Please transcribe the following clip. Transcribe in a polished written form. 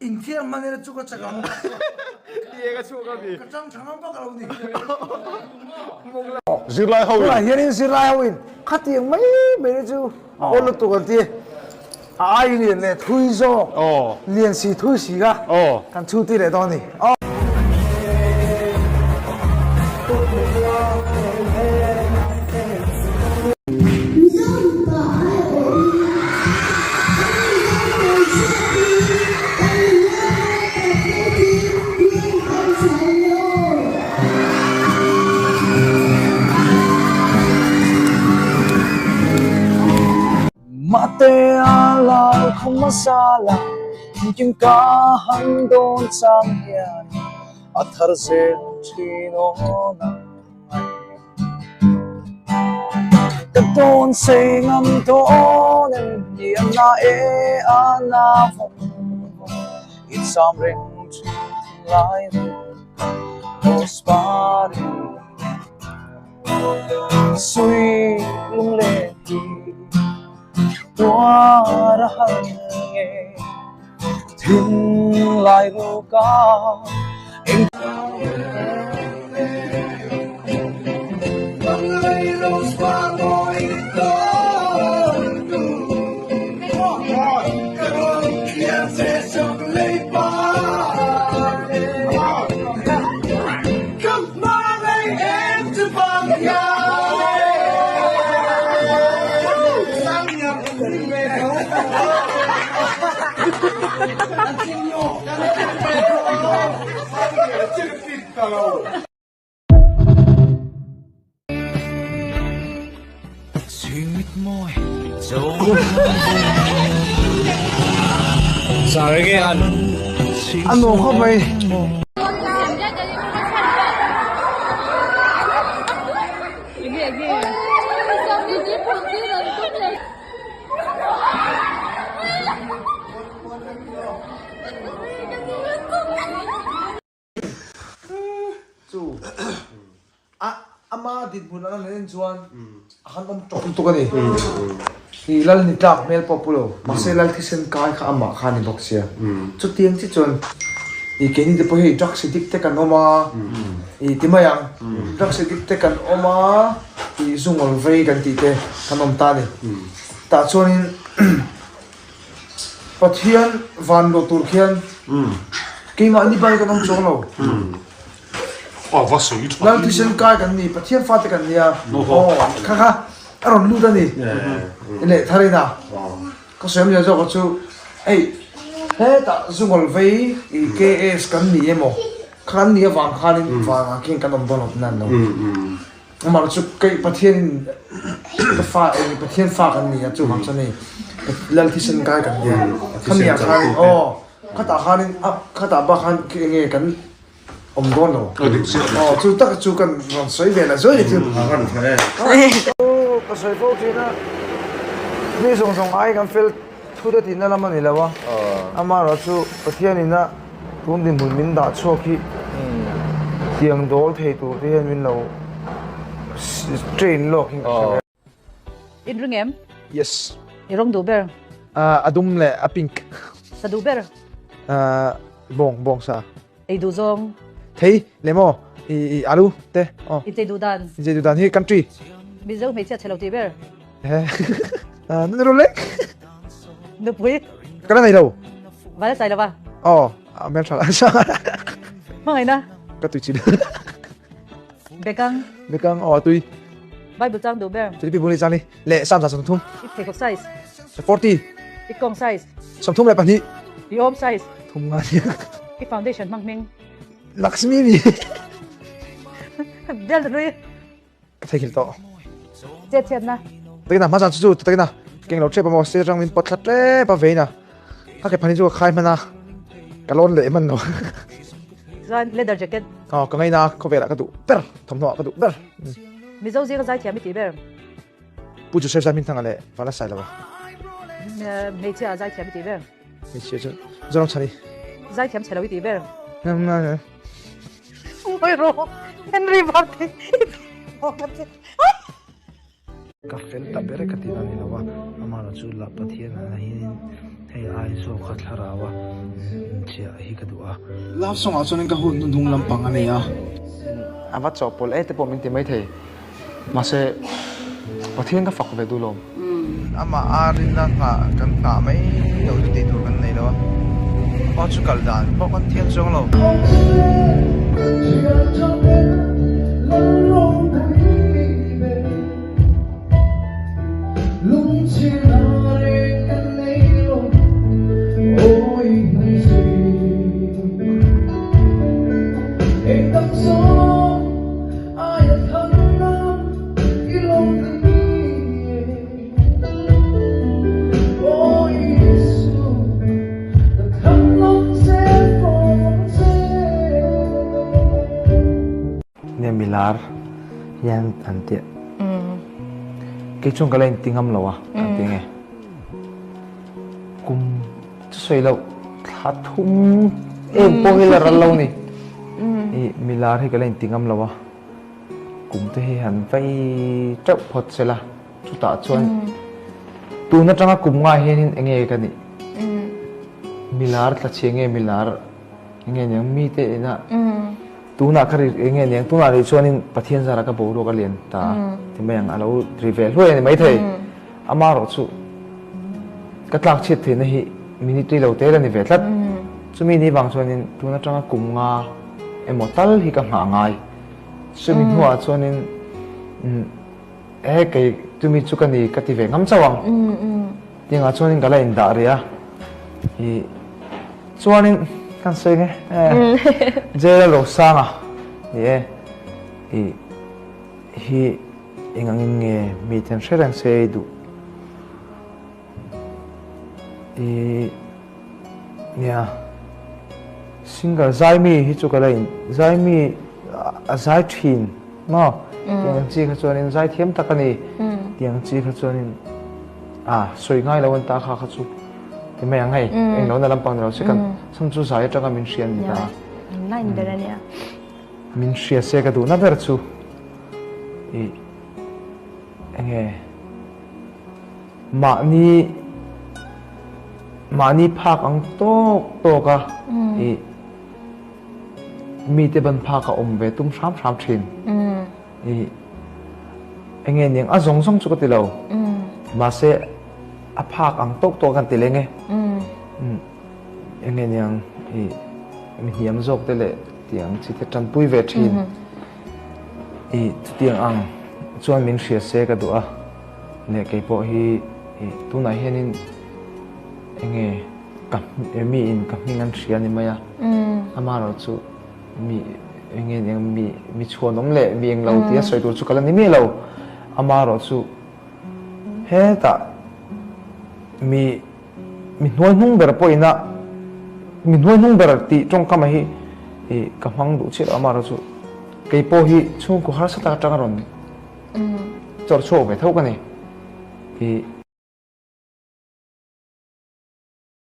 Inthiar hman ila chu ka chak ang. I eng a chhuak a mi? Ka tang tha ngam vak lo ni. Zirlai ho in. Tunah hianin zirlai ho in khatiang mai mai te chu a awl lutuk an ti. A ai lian leh thui zawk. Lian si thui si kha kan chhu ti leh dawn a ni. Mahtea lai khum hmasa la, engkim ka han dawn chang hian a thar zel thin awn ang mai. Ka dawn sei ngam dawn em ni a na e a na vawng vawng i cham reng thin thinlai rosparin. Sui lung leh hi tuar a han nge thin lai ruk a eng A nuam khawp mai. Chu a ama dinhmun an han en chuan a han awm tawk lutuk a ni. I lal ni tlak hmel pawh pu lo, mahse lal thisen kai kha amah kha a ni bawk sia. Chutiang chi chuan i keini te pawh hei drugs addict te kan awm a, i ti mai ang, drugs addict te kan awm a, i zungawl vei kan tih te kan awm ta a ni. Tah chuanin Pathian van luah tur khian keimah ni bai kan awm chuang lo. Lal thisen kai kan ni, Pathian fate kan nia. Aw, kha kha a rawn lut a ni. Leh thar ina ka sawi awmzia zawk chu hei hetah zungawl vei i KS kan ni emaw kha kan nih avang khanin vangah khian kan awm dawn lo tihna an lo. Amah chu kei Pathian ka fa eng Pathian fa kan ni a chu vang chuan hei Lal thisen kai kan ni a khami ah khan aw khatah khanin a khatah bak khan khi enge kan awm dawn lo aw chu tak chu kan rawn sawi ve la zuai ni chu ka sawi fo thin a mi zawng zawng ai kan fel thu te tihna lam a ni lo a amaherawh chu Pathian in a Tun dinhmun min dah chhuak hi tiang dawl thei tur te hian min lo train lawk in ka hre ve. In ring em? Yes. I rawng duh ber? A dum leh a pink. Sa duh ber? Bawng, bawng sa. Ei duh zawng? Thei, lemo, i alu te. Aw. Inchei duh dan? Inchei duh dan hi country. Mizo hmeichhia chhe lo tih ber? Nunru lek. Nupui. Ka la nei lo. Vai sai lova. Aw, a hmel tha la. Hmangaihna. Ka tui chin. Bekang. Bekang aw a tui. Bible chang duh ber. Philipi bung leh chang ni leh Psalm 130. I pheikhawk size. 40. I kawng size. 32. I awm size. Thum nga ni. I foundation hmang hming. Lakshmi ni. Bel rui. Ka theihnghilh tawh. Chet chhiatna. Takina hma zan chu chu takina keng lo ṭep a maw stage atang min pawt thla ṭep a vein a ka ke phanin chu ka khai hman a ka lawn leh hman lo. Chuan leather jacket. Aw ka ngaina khawvelah ka duh ber thawmhnaw ah ka duh ber. Mizo zinga zaithiam i tih ber. Pu Joseph Zaimingthanga leh Vanlalsailova. Hmeichhia ah zaithiam i tih ber. Hmeichhia chu Zoramchhani. Zaithiam chhe lo i tih ber. Mawi rawh Henry Varte Ka fel ta ber e ka tih dan ni lo a, amah erawh chu la Pathian ah hianin. Hei ai zawk a thlarau a inchiah hi ka duh a. Love song ah chuanin ka hun hnuhnung lampang a nei a. A va chawhpawlh e te pawh min ti maithei. Mahse Pathian ka fak ve duh lawm. Amah a rinna nghah kan nghah mai loh chu tih tur kan nei lo a. Aw chu kal dan pawh kan thiam chuang lo. Nia milar hian an tia kei chuan ka la inti ngam lo a an ti nge kum chu sawi loh thla thum em pawh hi la ral lo ni i milar hi ka la inti ngam lo a kum te hi han vai teuh phawt se la chutah chuan tun atanga kum ngai hianin eng nge ka nih milar tla chhia nge milar eng nge niang mite ina Tunah ka ri eng nge niang tunah rih chuanin Pathian zara ka boruak a lian ta ti mai ang a lo ri ve hluai a ni maithei. Amaherawh chu ka tlak chhiat theihna hi minute rei lo tel a ni ve tlat. Chumi ni vang chuanin tun atanga kum nga emaw tal hi ka nghah ngai. Chumi hnuah chuanin e kei chumi chu ka ni ka ti ve ngam chauh ang. Tiangah chuanin ka la indah rih a, ih chuanin kan sawi nge jail a lo sang a ni e, ih hi eng angin nge miten hre reng se ei duh ih nia singer Zaimi hi chu ka la in Zaimi a zai thin maw tiang ang chi kha chuanin zai thiam tak a ni tiang chi kha chuanin. A sawi ngai lo an ta kha kha chu ti mai ang hei eng lo na lampang ni lo se kan chhan chu zai atanga min hria ni ta line ber ania min hria se ka duh na ber chu i enge mahni mahni phak ang tawk tawk a i mi te ban phak a awm ve tum hram hram thin I enge niang a zawng zawng chu ka ti lo. Mahse a phak ang tawk tawk kan ti leng e. Enge niang i mi hniam zawk te leh tiang chi te tanpui ve thin. I chutiang ang chuan min hria se ka duh a. Leh kei pawh hi i tunah hianin enge ka mi in ka hming an hria ni mai a. Amaherawhchu Mi eng nge eng mi mi chhuanawm leh mi eng lo tia sawi tur chu ka la ni miah lo. Amaherawh chu hetah mi mi hnuai hnung ber pawhin a mi hnuai hnung ber tih tawngkam hi ih ka hmang duh chiah lo. Amaherawh chu kei pawh hi chhungkaw harsa tak atanga rawn chawrh chhuak ve tho ka ni. Ih.